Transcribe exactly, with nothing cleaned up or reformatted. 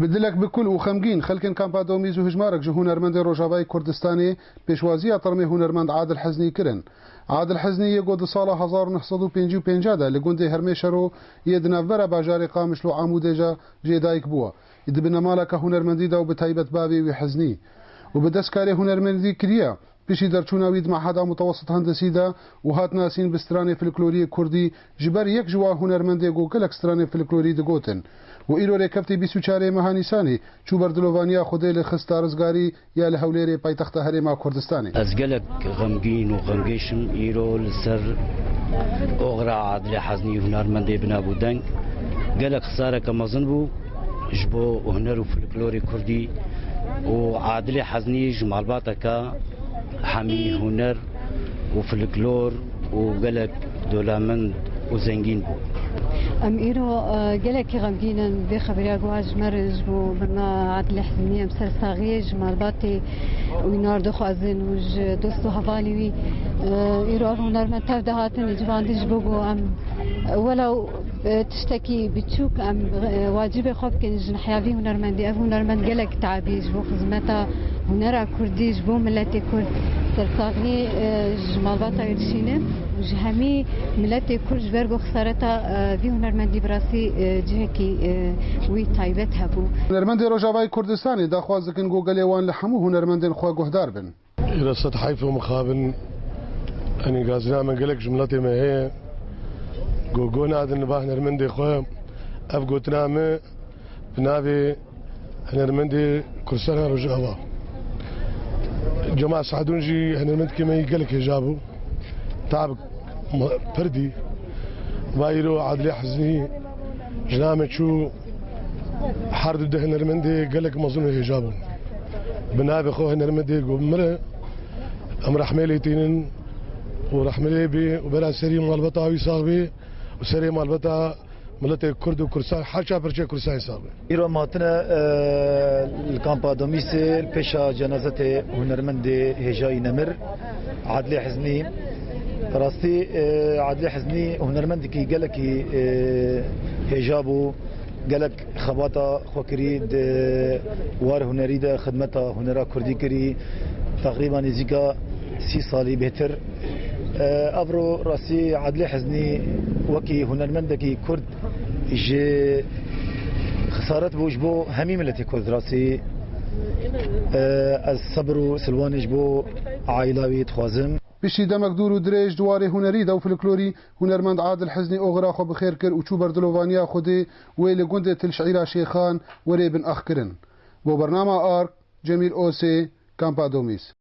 Bi dilek bi kul û xemgîn, xelkên Kampa Domîz û hijmarek ji hunermendê Rojavayê Kurdistanê pêşwaziya termê hunermend Adil Heznî kirin. Adil Heznî yê ku di sala hezar û neh sed û pêncî û pênc de li gundê Hermê Şero yê di navbera bajarê Qamişlo Amûdê de jê dayik bû. Di binemaleke hunermendî de û bi taybet bavê wî Heznî û bi destkarê hunermendî kiriye. Piştî derçûna wî di Meheda Mutewessit Hendesî de û hat nasîn bi stranê folkloriyê kurdî, ji ber yek ji wan hunermendê ku gelek stranê folklorî digotin û îro rêkeftê bîst û çarê meha Nîsanê çû ber dilovaniya Xwedê, li xist darizgarî ya li Hewlêrê, paytexta Herêma Kurdistanê. Ez gelek xemgîn û xemgêş im îro li ser oxira Adilê Heznî, hunermendê binabûdeng. Gelek xisareke mezin bû ji bo huner û folklorê kurdî û Adilê Heznî ji malbateke hemî huner û folklor û gelek dolamend û zengîn bû. Em îro, e, gelekî xemgîn in vê xeberiya ku hat ji me re ji bo birna Adilê Heznî. Em sersaxiyê ji malbatê wî nar dixwazin û ji dost û hevalê wî. E, îro ev hunermend tev de hatin civandin ji bo ku em, e, welew e, tiştekî biçûk em, e, wacibê xwe bikin ji nihiya vî hunermendî. Ev hunermend gelek tebiye ji bo xizmeta hunera kurdî, ji bo miletê kurd. Sersaxiyê, e, ji malbata wî dişîne û ji hemî miletê kurd ji ber ku xisareta, e, vî hunermendî bi rastî, e, cihekî, e, wî taybet hebû. Hunermendê Rojavayê Kurdistanê daxwaz dikin ku gelê wan li hemû hunermendên xwe guhdar bin. Îro sed heyf û mixabin, enî gazina me gelek ji miletê me heye. Go, go nadin li ba hunermendê xwe. Ev gotina me bi navê hunermendê Kurdistana Rojava. Cema Sadûn jî hunermendkê me yî gelek hêja bû. Tab pirdî. Va îro Adilê Heznî jina me çû her du de hunermendê gelek mezin û hêja bûn. Bi navê xwe hunermendê ku mire, em rehmê lê tînin û rehmê lê bê û bera serî malbata wî sax bê û serê malbata miletê Kurd û Kurdistan, her çar perçe Kurdistanê sax bê. Îro em hatine, e, li kampa Domîsê li pêşa cenazetê hunermendê hêjayî nemir Adilê Heznî. Rastî, e, Adilê Heznî hunermendekî gelekî, e, hêja bû. Gelek xebata xwe kirî di war hunerî de, xidmeta hunera kurdî kirî, teqrîba nêzîka sî salî bêtir. E, evro rastî Adilê Heznî wekî hunermendekî kurd ji xisaret bû ji bo hemî miletê kurd rastî. E, ez sebir û silwanê ji bo aîla wî dixwazim. Piştî demek dûr û dirêj di warê hunerî de û folklorî, hunermend Adil Heznî oxira xwe bi xêr kir û çû ber dilovaniya Xwedê wê li gundê Til Şîra Şêxan werê bin axkirin. Bo bernama Ark, Cemîl Osê, Kampa Domîs.